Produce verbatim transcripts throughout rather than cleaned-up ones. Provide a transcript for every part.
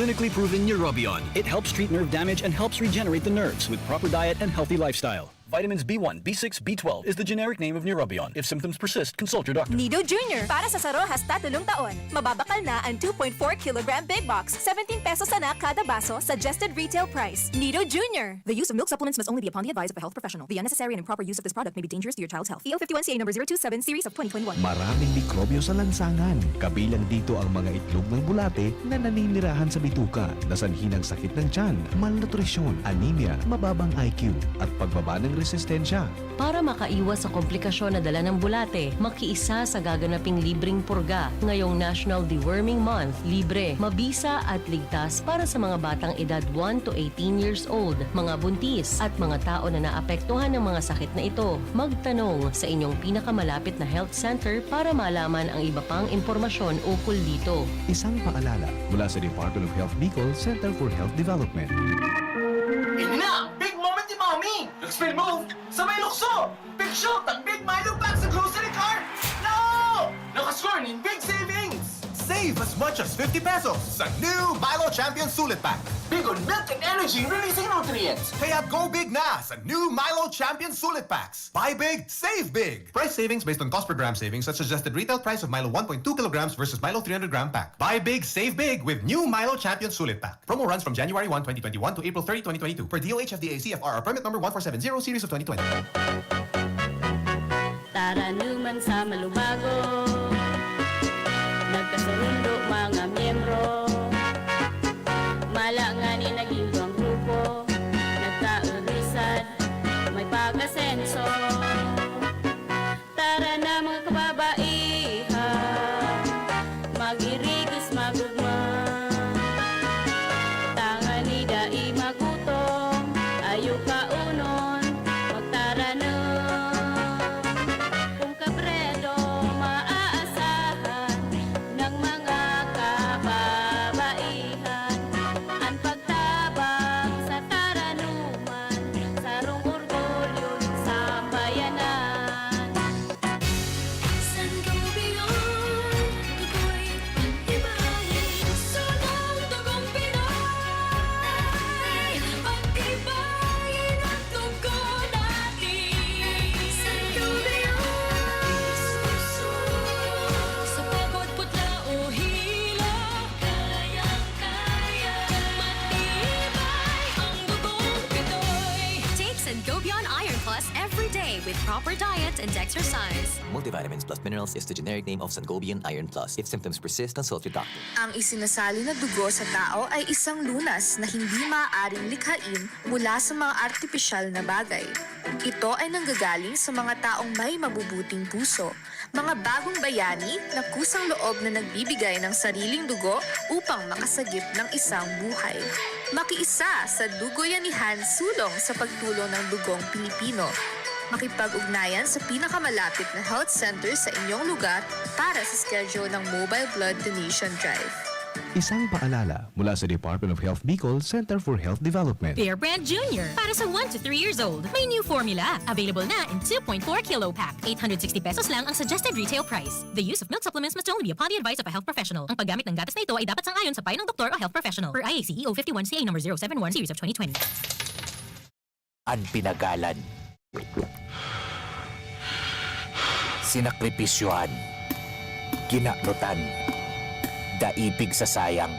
Clinically proven Neurobion. It helps treat nerve damage and helps regenerate the nerves with proper diet and healthy lifestyle. Vitamins B one, B six, B twelve is the generic name of Neurobion. If symptoms persist, consult your doctor. Nido Junior, para sa sarohas tatlong taon. Mababakal na ang two point four kilogram Big Box, seventeen pesos sana kada baso, suggested retail price. Nido Junior. The use of milk supplements must only be upon the advice of a health professional. The unnecessary and improper use of this product may be dangerous to your child's health. E O fifty-one C A number zero two seven, series of twenty twenty-one. Maraming mikrobyo sa lansangan, kabilang dito ang mga itlog ng bulate na naninirahan sa bituka, na sanhi ng sakit ng tiyan, malnutrisyon, anemia, mababang I Q, at pagbaba ng resistensya. Para makaiwas sa komplikasyon na dala ng bulate, makiisa sa gaganaping libreng purga ngayong National Deworming Month. Libre, mabisa at ligtas para sa mga batang edad one to eighteen years old, mga buntis, at mga tao na naapektuhan ng mga sakit na ito. Magtanong sa inyong pinakamalapit na health center para malaman ang iba pang impormasyon ukol dito. Isang paalala mula sa Department of Health Bicol Center for Health Development. Ini na ang big moment ni Mommy! Nag-spin move sa may lukso! Big shot ang Big Milo Pack sa grocery cart! No! Nakascore nin big savings! Save as much as fifty pesos sa new Milo Champion Sulit Pack. Big on milk and energy releasing nutrients. Kaya go big na sa new Milo Champion Sulit Packs. Buy big, save big. Price savings based on cost per gram savings at suggested retail price of Milo one point two kilograms versus Milo three hundred gram pack. Buy big, save big with new Milo Champion Sulit Pack. Promo runs from January one, twenty twenty-one to April thirty, twenty twenty-two, per D O H F D A C F R R permit number one four seven zero series of twenty twenty. Taranuman sa Malubago, nagkasurundo mga miyembro. Mala ngani naging duwang grupo, nagkaurisan, may pag-asenso. Tara na, mga kababaihan, mag-irigis, magugma. Tangani dai magutom, ayo kaunon, magtaranom. Kun kabredo maaasahan ng mga kababaihan, an pagtabang sa taranuman, sarong orgulyo nin sambayanan. Sangobion, dugoy, pag-ibahin, sunang dugong Pinoy. Pag-ibahin ang dugo natin. Sangobion, sa pagod, putla o hilo, kayang-kaya. Matibay ang dugong Pinoy. Take Sangobion Iron Plus every day with proper diet and exercise. Multivitamins plus minerals is the generic name of Sangobion Iron Plus. If symptoms persist, consult your doctor. Ang isinasali na dugo sa tao ay isang lunas na hindi maaaring likhain mula sa mga artipisyal na bagay. Ito ay nanggagaling sa mga taong may mabubuting puso, mga bagong bayani na kusang loob na nagbibigay ng sariling dugo upang makasagip ng isang buhay. Makiisa sa Dugoyanihan Sulong sa pagtulong ng dugong Pilipino. Makipag-ugnayan sa pinakamalapit na health center sa inyong lugar para sa schedule ng Mobile Blood Donation Drive. Isang paalala mula sa Department of Health Bicol Center for Health Development. Bear Brand Junior, para sa one to three years old. May new formula. Available na in two point four kilo pack. Eight hundred sixty pesos lang ang suggested retail price. The use of milk supplements must only be upon the advice of a health professional. Ang paggamit ng gatas na ito ay dapat sang-ayon sa payo ng doktor o health professional. Per I A C E O fifty-one C A number zero seven one series of twenty twenty. An pinagalan. Sinakripisyohan. Kinaknutan. Dai pigsasayang.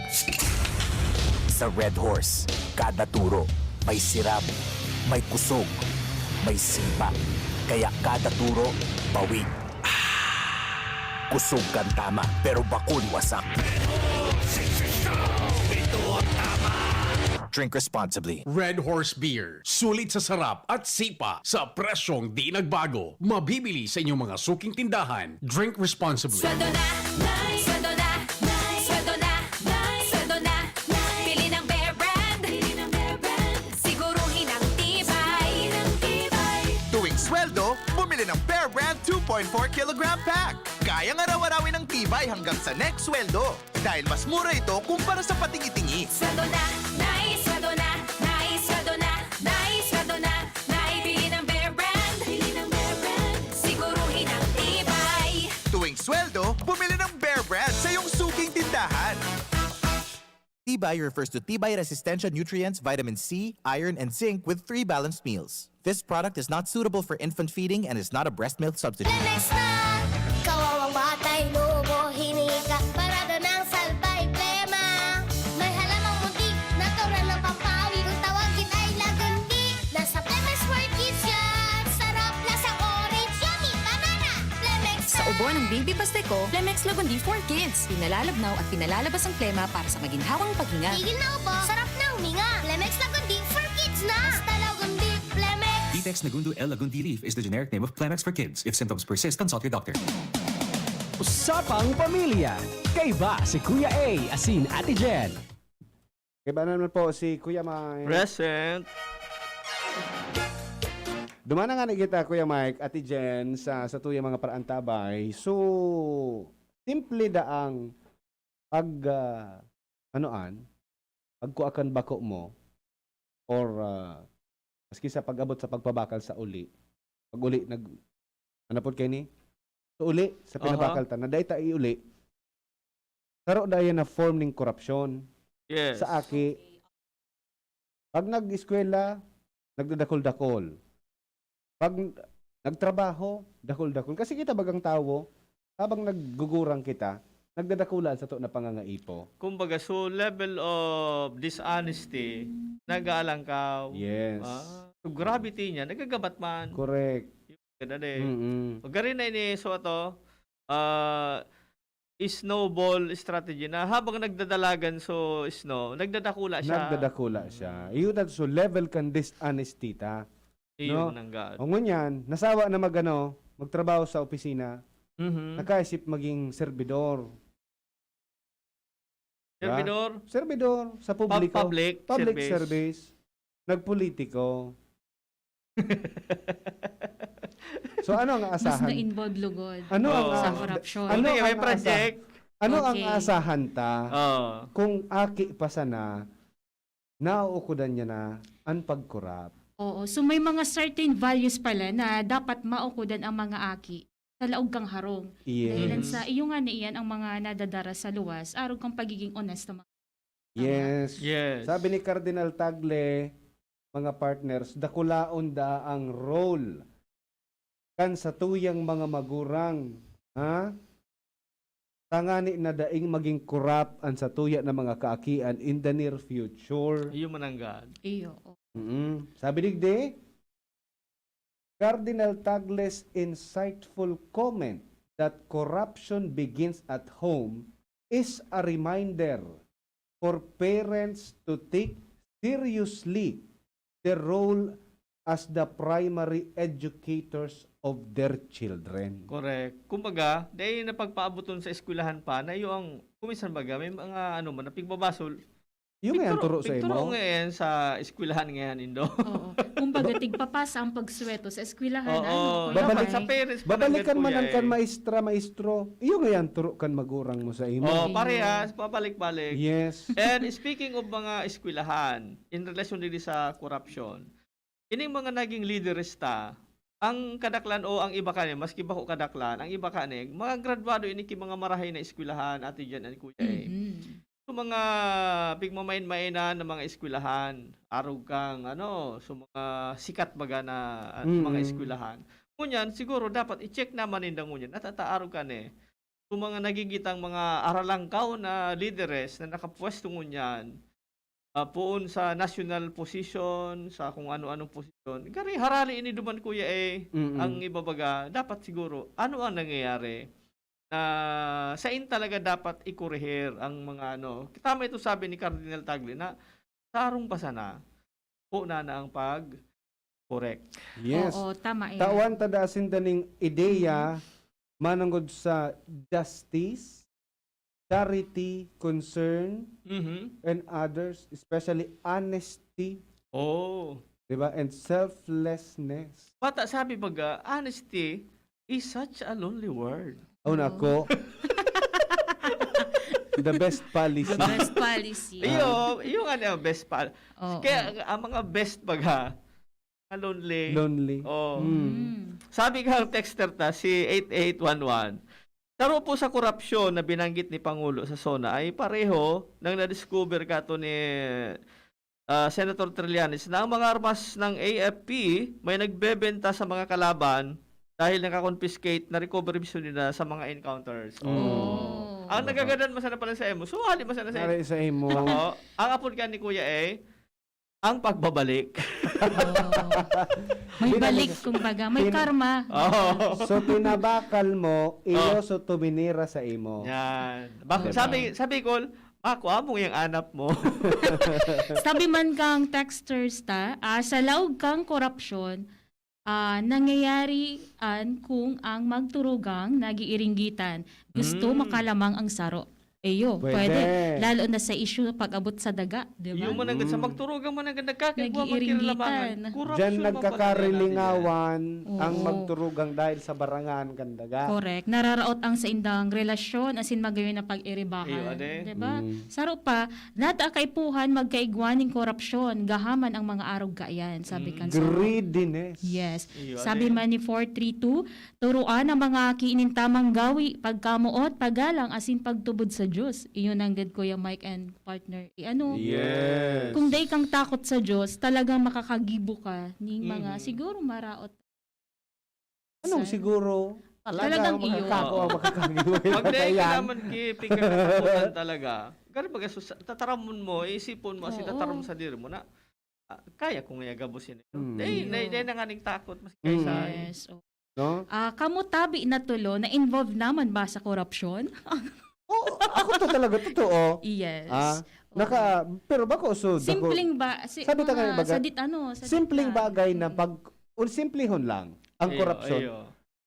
Sa Red Horse, kada turo may siram, may kusog, may sipa. Kaya kada turo, bawi. Kusog kan tama, pero bakong wasak. Drink responsibly. Red Horse Beer. Sulit sa sarap at sipa sa presyong di nagbago. Mabibili sa inyong mga suking tindahan. Drink responsibly. Sweldo na, Nay! Sweldo na, Nay! Sweldo na, Nay! Sweldo na, Nay! Bili ng Bear Brand! Bili ng Bear Brand! Siguruhin ang tibay! Ang tibay! Tuwing sweldo, bumili ng Bear Brand two point four kilogram pack. Kayang araw-arawin ang tibay hanggang sa next sweldo. Dahil mas mura ito kumpara sa patingi-tingi. Sweldo na, Nay! Sweldo na, Nay! Sweldo na, Nay! Sweldo na, Nay! Bili ng Bear Brand! Bili ng Bear Brand! Siguruhin ang tibay! Tuwing sweldo, bumili ng Bear Brand sa iyong suking tindahan. Tibay refers to Tibay Resistensya nutrients, vitamin C, iron, and zinc with three balanced meals. This product is not suitable for infant feeding and is not a breast milk substitute. Flemex na! Kawawang batay, nubo, hinika, parada ng salbay, plema. May halamang munti, natural na pampawi. Kung tawagin ay lagundi, nasa Flemex for Kids yan! Sarap, lasang orange, yummy, banana! Flemex Sa na! Ubo ng Baby Pasteco, Flemex Lagundi for Kids. Pinalalabnaw at pinalalabas ang plema para sa maginhawang paghinga. Tigil na ubo, sarap na huminga. Flemex Lagundi for Kids na! Basta Lagundi, Flemex! Ditex Nagundo L Lagundi leaf is the generic name of Clemex for Kids. If symptoms persist, consult your doctor. Usapang Pamilya. Kaiba si Kuya A asin Ate Jen. Kaiba naman po si Kuya Mike. Present. Duman na nga na kita, Kuya Mike, Ate Jen, sa, sa tuyang mga paraantabay. So, simple daang pag, ah, anoan, pagkua kan bako mo, or, ah, maski sa pag-abot sa pagpabakal sa uli, pag uli, nag, ano po kayo ni? Sa uli, sa Aha. pinabakal ta, na dahil ta iuli, saro dahil na form ning korupsyon. Yes. Sa aki, pag nag-eskwela, nagdadakol-dakol. Pag nagtrabaho, dakol-dakol. Kasi kita bagang tawo, habang naggugurang kita, nagdadakula ang sato na pangangaipo. Kumbaga, so level of dishonesty, nag-aalangkaw. Yes. Ah, so gravity niya, nagagabat man. Correct. Yung ganda eh. Mm-mm. O, gari na ini, so ato, ah, snowball strategy na habang nagdadalagan so snow, nagdadakula siya. Nagdadakula siya. Mm. Iyo na, so level kan dishonesty ta. Iyo, No? mananggad. O ngunyan, nasawa na mag-ano, magtrabaho sa opisina, Mhm. nakaisip maging serbidor. Diba? Serbidor? Serbidor sa Pub-, publiko. public Public service. service. Nagpolitiko. So, ano ang Mas aasahan? na-involve lugod Ano ang Oo. sa aa-, korupsyon. ano Hindi, may ang aasa-, project. ano ang Okay. aasahan ta Oo. kung aki pa sana, nauukodan niya na ang pagkorap? Oo. So, may mga certain values pala na dapat maukodan ang mga aki sa laog kang harong. Yes. Dahilan sa Mm. iyo nga na iyan ang mga nadadara sa luwas, arog kang pagiging onesto, mga Tama. Yes. Yes. Sabi ni Cardinal Tagle, mga partners, dakulaon daa ang role kan satuyang mga magurang, ha? Tangani na daing maging korap an satuya na mga kaakian in the near future. Iyo mananggad. Iyo, oo. Mm-mm. Sabi digdi, Cardinal Tagle's insightful comment that corruption begins at home is a reminder for parents to take seriously their role as the primary educators of their children. Correct. Kumbaga, dahil napagpaaboton sa eskwelahan pa, na iyo ang, kuminsan baga, may mga ano man, na pigbabasol, Yung nga yan, Pigturo, turo sa pigturo imo. nga yan sa eskwelahan ngayon, Indo. Oo. Kumbaga, tigpapasa ang pagsweto sa eskwelahan, Oo. ano, Kuya Babalik, Mike? Sa parents pa babalikan nanggad, man Kuya, ang kan eh. maestra, maestro. Iyo nga yan, turo kan magurang mo sa imo. Oh, Ayun. parehas, pabalik-balik. Yes. And speaking of mga eskwelahan, in relasyon din sa korupsyon, ining mga naging lideres ta, ang kadaklan o ang iba kani, maski bako kadaklan, ang iba kani, mga graduado ini ki mga marahay na eskwelahan, Ate Jen and Kuya, eh. Mhm. So, mga pigmamain-mainan na mga eskwelahan, arog kang, ano, so, mga sikat baga na, ah, mga Mm. eskwelahan. Ngunyan, siguro dapat i-check naman ninda ngunyan, at, at arog ka ni. So, mga nagigitang mga aralangkaw na lideres na nakapwesto ngunyan, ah, poon sa national position, sa kung ano-anong posisyon. Gari, harali ini duman, Kuya, eh, Mm-mm. ang ibabaga. Dapat siguro, ano ang nangyayari? Na sain talaga dapat ikorehir ang mga ano. Tama ito sabi ni Cardinal Tagle na sa arong pa sana, po na na ang pag-correct. Yes. Oo, tama yan. Tawan ta da asin daning ideya, Mm. mananggod sa justice, charity, concern, Mhm. and others, especially honesty. Oh. Diba? And selflessness. Bata sabi baga, honesty is such a lonely word. Oh, Oo. nako. The best policy. The best policy. Iyo, Ah. iyo nga na best pal-, Oo. Kaya ang mga best baga, lonely. Lonely. Oh. Mm. Mm. Sabi nga ang texter ta, si eight eight one one, Saro po sa korapsyon na binanggit ni Pangulo sa SONA ay pareho nang na-discover kato ni, ah, Senator Trillanes na ang mga armas ng A F P may nagbebenta sa mga kalaban dahil naka-confiscate, na-recover mismo nila sa mga encounters. Oh. Oh. Ang nagagadan mo sana pala sa imo, suwali mo sana sa Nari sa imo. Ako, ang apod ka ni Kuya A, ang pagbabalik. Oh. May Binalik. balik, kumbaga. May Pin- karma. Oo. So, tinabakal mo, iyo Oh. so tuminira sa imo. Yan. Bak- Diba? sabi, sabi ko, "Mako, among yung anap mo." Sabi man kang texters ta, ah, sa laog kang korapsyon, ah, nangyayari an kung ang magturugang nag-iiringgitan. Gusto Mm. makalamang ang saro. Eyo, Pwede. pwede. Lalo na sa isyu pag-abot sa daga, di ba? Yung mananggad sa Mm. magturugang mananggad nagkakaigwa, Nag-iiringgitan. magkiralabangan. Korupsyon Diyan man pala nagkakarilingawan nila. ang Oo. magturugang dahil sa barangan kan daga. Correct. Nararaot ang saindang relasyon asin magayon na pag-iribahan. Iyo, ade. Di ba? Mm. Saro pa, nata kaipuhan magkaigwa ning korupsyon, gahaman ang mga arog kaiyan, sabi Mm. kan sa Greediness. Yes. Iyo, Sabi ade. man ni four three two, Turoan ang mga aki nin tamang gawi, pagkamoot, paggalang, asin pagtubod sa Dios. Iyo nanggad, Kuya Mike and partner. I-ano, Yes. kung dai kang takot sa Dios, talagang makakagibo ka ning mga Mhm. siguro maraot. Anong Sa siguro? Talagang Talagang iyo. makakako ang makakagibo. Pag dai ka Yan. naman ki-, pigkakatakutan talaga, garo baga sus-, tataramon mo, iisipon mo, asin Oo. tataramon sa diri mo na, "Ah, kaya ko ngaya gabusin." Hmm. Dai, dai, dai na nga ning takot, mas Hmm. kaysa Yes, oo. No? Ah, kamo tabi na tulo, na-involve naman ba sa korupsyon? Oo, ako to talaga, totoo. Yes. Ah, Oo. naka-, pero bako, so, dako Simpleng ba? Si-, Sabi ta mga nga, baga, sa dit-, ano, sa simpleng ditna. bagay na Mm. pag, un-, simplehon lang ang Iyo, korupsyon. iyo.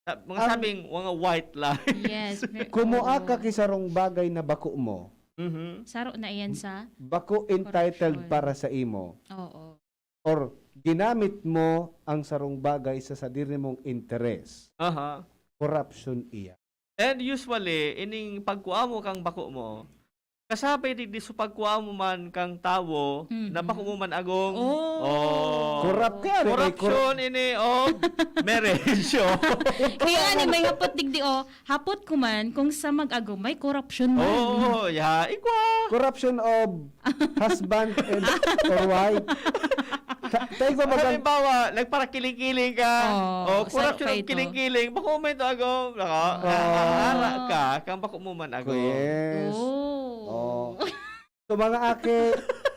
Sa-, mga Ang sabing, mga white lie. Yes, ve-, Kumua oo. ka ki sarong bagay na bako mo. Mhm. Saro na iyan sa Bako entitled korupsyon. para sa imo. Oo. Or ginamit mo ang sarong bagay sa sadiri mong interes. Aha. Korupsyon iya. And usually, ining pagkua mo kang bako mo, kasabay digdi sa pagkua mo man kang tawo, Mhm. na bako mo man agom. Oh. Oh. Corrupt ka, ano, may Corruption ini of marriage. Oh. Kaya ani, may hapot digdi, oh. Hapot ko man kung sa mag-agom may korupsyon man. Oo, ya, igwa. Corruption of husband and, or wife. Ta-, tayo ko bagang Halimbawa, nagparakiling-kiling ka. Oh, Oh, corruption saro ka of ito. kiling-kiling. Bako mo ito, agom. Naka, Oh. nakahara ka. Kang bako mo man, agom. Yes. Oh. Oh. So, mga aki,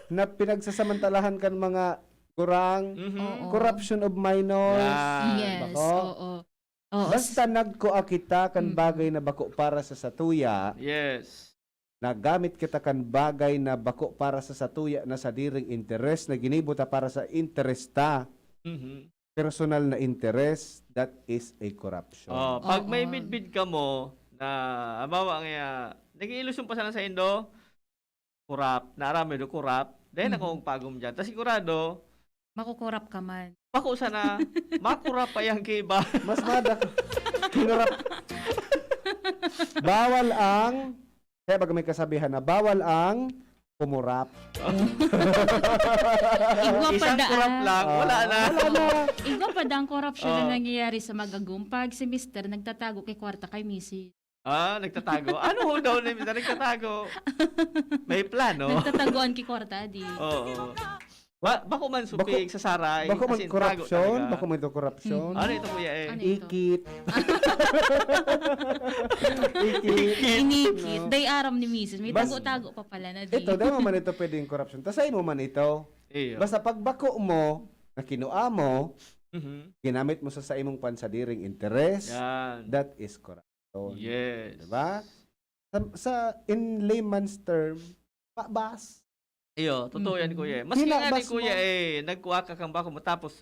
na pinagsasamantalahan kan mga gurang, Mhm. Oo. corruption of minors. Yan. Yes, Bako. oo. Oo, Basta s- nagkua kita kan Mm. bagay na bako para sa satuya, Yes. nagamit kita kan bagay na bako para sa satuya na sadiring interes na ginibo ta para sa interes ta, Mhm. personal na interes, that is a corruption. Oh, pag may Oo. midbid ka mo na, halimbawa nga, nag-iilusyon pa sana sa indo, Kurap, naaram mo do, kurap. Dai na Mhm. akong pagom diyan. Ta sigurado, Makukurap ka man. bako sana, makurap pa yang kiba. Mas madak-, kinurap. Bawal ang, kaya baga may kasabihan na, "Bawal ang kumurap." Igwa pa Isang daan. kurap lang, wala na. Ah, wala na. Igwa pa daan korupsyon na Oh. nangyayari sa mag-agom pag si mister nagtatago kay kwarta kay misis. Ah, nagtatago. Ano ho daw na minsan nagtatago? May plano. Nagtatagoan ki kwarta, di. Oo. Ba-, bako man Bako, supig sa saray, bako man as in, tago korupsyon, talaga. bako man ito korupsyon. Hmm. Ano ito, Kuya, eh? Ano ito? Ikit. Ikit. Inikit. No? Day aram ni misis. May Bas-, tago-tago pa pala na di. Ito, dahil mo man ito pwedeng korupsyon. Tas sa'yo mo man ito. Iyo. Basta pag bako mo, na kinua mo, Mhm. ginamit mo sa, sa imong pansadiring interes, Yan. that is corruption. Yes. Diba? Sa, sa, in layman's term, mabas. Iyo, totoo yan, Mm-mm. Kuya. Maski nga ni Kinabas Kuya, mo. eh, nagkuha ka kang bako mo, tapos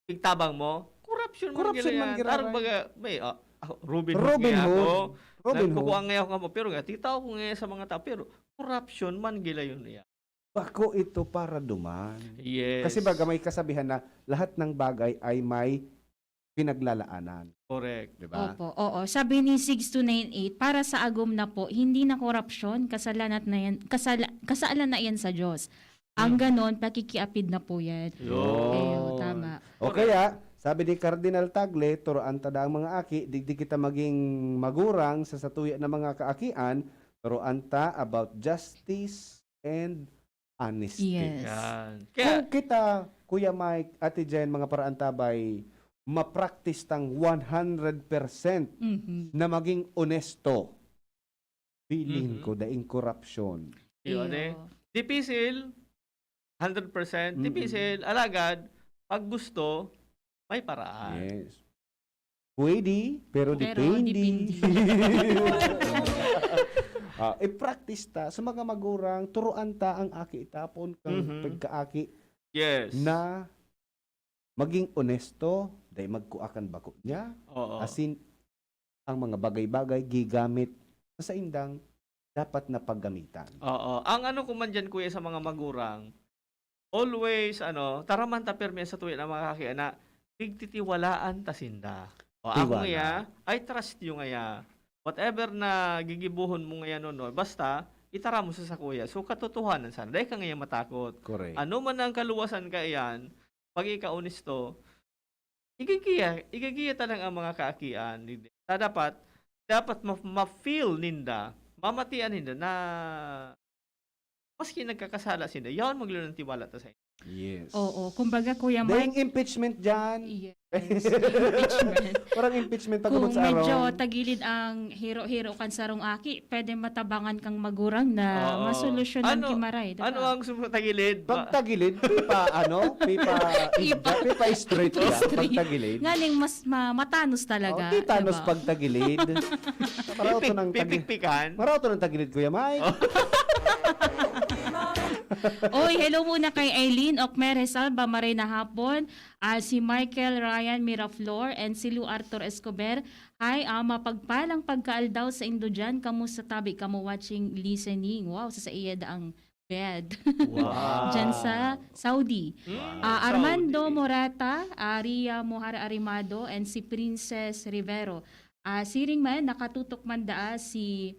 pigtabang mo, korupsyon man Korupsyon gila man yan. gila Tarong yan. baga, may, ah, ah, Robin Hood Robin nga Hood. ako. Robin Nagkukuha Hood. nga ako, pero nga, titaw ko nga sa mga tao, pero korupsyon man gila yun niya. Bako ito para duman. Yes. Kasi baga may kasabihan na lahat ng bagay ay may pinaglalaanan. Correct. Di ba? Opo, oo. Sabi ni six two nine eight, para sa agom na po, hindi na korupsyon, kasalanan na yan, kasala-, kasalan na yan sa Diyos. Ang Hmm. ganon, pakikiapid na po yan. Yun. Ayun, tama. O Correct. kaya, Sabi ni Cardinal Tagle, "Turoan ta daang mga aki, digdi kita maging magurang sa satuya na mga kaakian, turoan ta about justice and honesty." Yes. Yan. Kung Kaya, kita, Kuya Mike, Ate Jen, mga paraantabay, ma-practice tang one hundred percent Mhm. na maging onesto, feeling Mhm. ko, daing korupsyon. Yun, Iyo. eh. Dipisil, hundred percent. Mm-mm. Dipisil, alagad, pag gusto, may paraan. Yes. Pwede, pero Pero depende. depende. Ah, i-practice ta. Sa mga magurang, turuan ta ang aki itapon kang Mhm. pagkaaki Yes. na maging onesto, dai magkua kan bako niya. Oo. Asin, ang mga bagay-bagay gigamit sa saindang dapat na paggamitan. Oo. Ang ano ko man diyan, kuya, sa mga magurang, always, ano, taraman ta pirmi sa tuya na mga kaki-, na pigtitiwalaan ta sinda. O, ako Tiwala. ngaya, I trust you ngaya. Whatever na gigibohon mo ngaya, no, no, basta, itara mo sa sakuya. So, katotohanan sana. Dai ka ngaya matakot. Correct. Ano man ang kaluwasan ka iyan, pag ika-onesto, igigiya, igigiya ta lang ang mga kaakian. Di, di, ta dapat, dapat ma-, ma-feel ninda, mamatian ninda na maski nagkakasala sinda, yaon maglo ng tiwala ta sa inyo. Yes. Oo, kumbaga, Kuya Dahil Mike, impeachment dyan. Yes, impeachment. Parang impeachment pag Kung sa medyo araw. tagilid ang hiro-hiro kan sarong aki, pwede matabangan kang magurang na Oo. masolusyonan Ano, ki Maray, di ba? ano ang sum-, tagilid? Pag Ma- tagilid, pipa, ano? Pipa, Pipa. pipa straight ka. Straight. Pag tagilid. Nganing mas ma-, matanos talaga, Oh, titanos di ba? pag tagilid. Marauto Pipik-, ng tagi-, pipikpikan? marauto ng tagilid, Kuya Mike. Oh. Oy, hello muna kay Eileen Okmeres Alba, maray na hapon. Ah, si Michael Ryan Miraflor and si Lou Arthur Escobar. Hi, ah, mapagpalang pagkaaldaw sa indo diyan. Kamusta tabi kamo watching, listening? Wow, sa, sa iya daang bed. Wow. Diyan sa Saudi. Hmm, Ah, Armando Saudi. Morata, ah, Ria Mohar Arimado, and si Princess Rivero. Ah, siring man, nakatutok man daa si,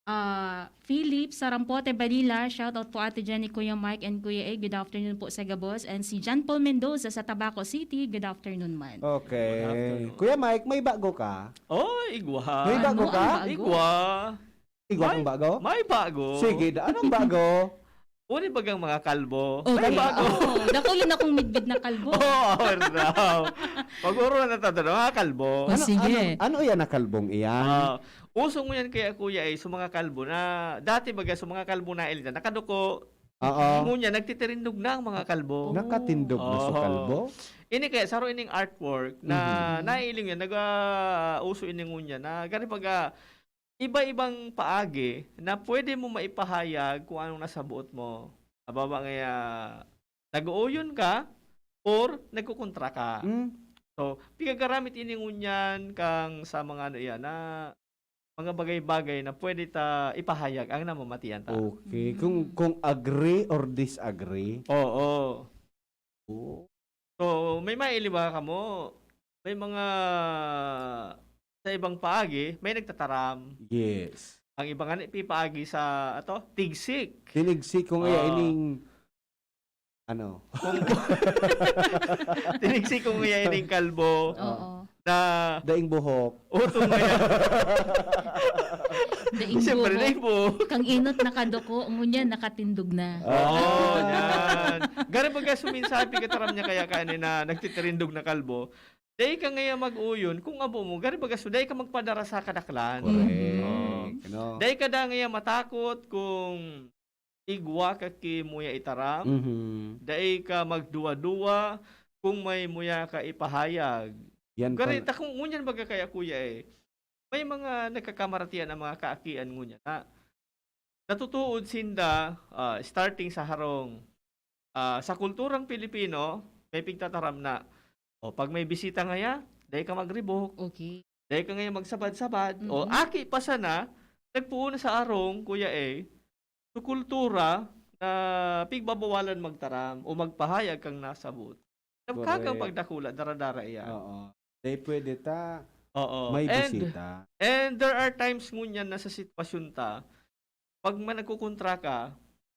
ah, Philip Sarampote Balila. Shout out po, Ate Jenny, Kuya Mike, and Kuya A. Good afternoon po sa gabos. And si John Paul Mendoza sa Tabaco City. Good afternoon man. Okay. Good afternoon. Kuya Mike, may bago ka? Oh, igwa. May bago Ano ka? ang bago? Igwa. Igwa May, kang bago? may bago. Sige, da-, anong bago? Uri bagang mga kalbo? May Okay. bago. Oh, dakulon akong midbid na kalbo. Oo, daw. Pag-uro na tayo, mga kalbo. Oh, Ano, sige. ano, ano yan na kalbong iyan? Ah, uso ngunyan kaya, kuya, eh, sa mga kalbo na, dati baga sa mga kalbo na ilita, nakaduko. Oo. Ngunyan, nagtitirindog na ang mga kalbo. Nakatindog na sa Oo. kalbo? Ini kaya, saro ining artwork na Mhm. naiiling yan, nag-, ah, uso ini ngunyan, na gani baga, iba-ibang paagi na pwede mo maipahayag kung anong nasa buot mo. Halimbawa ngaya, nag-uuyon ka or nagkukontra ka. Hmm. So, pigagaramit ini ngunyan kang sa mga ano iyan, na mga bagay-bagay na pwede ta ipahayag ang namamatian ta. Okay. Kung, Hmm. kung agree or disagree. Oo. Oo. So, may maili ba kamo? May mga, sa ibang paagi, may nagtataram. Yes. Ang iba nga ni, pipaagi sa, ato, tigsik. Tinigsik ko nga Ah. ining, ano? Kung, tinigsik ko nga ining kalbo Oo. na Daing buhok. Utong na yan. Daing Siyempre, buhok. daing buhok. Kang inot nakaduko, ngunyan nakatindog na. Oo, Ah. yan. Gari baga suminsabi, kataram niya kaya kanina, nagtitirindog na kalbo. Dai ka ngaya mag-uyon kung abo mo, gari baga su-, dai ka magpadarasa kadaklan. Correct. Mhm. No? Dai ka da ngaya matakot kung igwa ka ki muya itaram, Mhm. dai ka magduwa-duwa kung may muya ka ipahayag. Yan Gari, pala. ta kung ngunyan baga kaya, kuya, eh. May mga nagkakamaratian ang mga kaakian ngunyan na natutuod sinda, ah, starting sa harong, ah, sa kulturang Pilipino, may pigtataram na, o, pag may bisita ngaya, dai ka magribok, Okay. dai ka ngaya magsabad-sabad, o, Mm. aki pa sana, nagpoon na sa arong, kuya, eh, sa kultura na pigbabawalan magtaram o magpahayag kang nasabot. Nagkagang Correct. pagdakula, dara-dara iyan. Oo. Dai pwede ta Oo. may And, bisita. and there are times ngunyan na sa sitwasyon ta, pag may nagkukontra ka,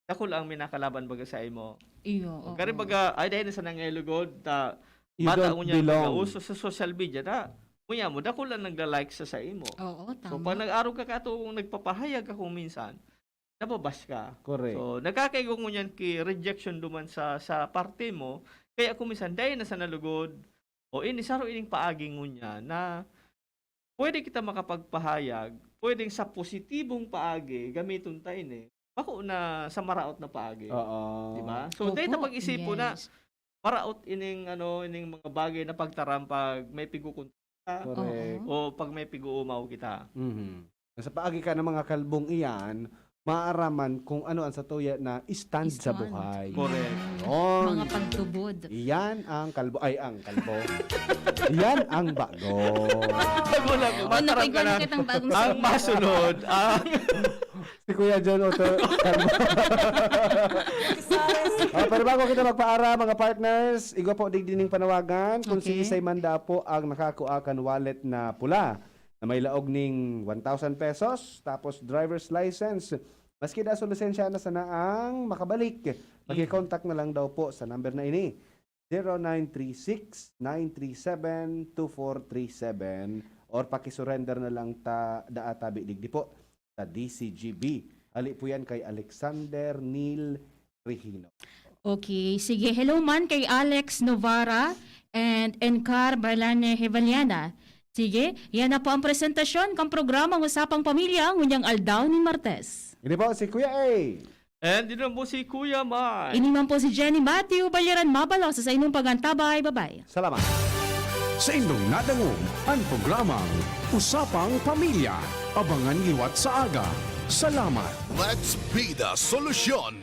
dakula ang minakalaban baga sa imo. Iyo, Kung oo. kari baga, ay, dahil na sa nangyaylugod, ta, You Bata don't ngunyan belong. Nagauso sa social media na, ngunyan mo, dako lang nagla-like sa saimo. Oo, So, pag tama. nag-arog ka kato, kung nagpapahayag ka kung minsan, nababash ka. Correct. So, nagkakaigo ngunyan ki rejection duman sa sa parte mo, kaya kung minsan, dai na sa nalugod, o ini, saro ining paagi ngunyan na pwede kita makapagpahayag, pwedeng sa positibong paagi, gamiton ta ini, bako na sa maraot na paagi. Oo. Di ba? So, dai ta Opo, pag-isipo na yes. maraot ining, ano, ining mga bagay na pagtaram pag may pigkukontra Correct. Oo. o pag may pig-uumaw kita. Mhm. Sa paagi ka ng mga kalbong iyan, maaraman kung ano ang satuya na stand sa Stand. buhay. Correct. Yun. Mga pagtubod. Iyan ang kalbo, ay, ang kalbo. Iyan ang bago. Bago lang, Kung mataram ka nakaigwa na na. kitang bagong Ang segment. Masunod, ang Si Kuya John Otto, kalbo. Oh, pero bago kita magpaara, mga partners, igwa po digdi ning panawagan kung Okay. siisay man daa po ang nakakua kan wallet na pula na may laog ning one thousand pesos, tapos driver's license. Maski da sa lisensya na sana ang makabalik. Paki-contact na lang daw po sa number na ini, zero nine three six, nine three seven, two four three seven, or pakisurrender na lang ta, daa tabi digdi po sa D C G B. Hali po yan kay Alexander Neil Regino. Okay, sige. Hello man kay Alex Novara and Encar Barlane Hevaliana. Sige, yan na po ang presentasyon kan programang Usapang Pamilya ngunyang aldaw nin Martes. Ini po si Kuya A. And dito po si Kuya Mar. Ini man po si Jenny Matthew Balyaran Mabalos sa inyong pagantabay. Bye-bye. Salamat. Sa indong nadangog ang programang Usapang Pamilya. Abangan liwat sa aga. Salamat. Let's be the solution.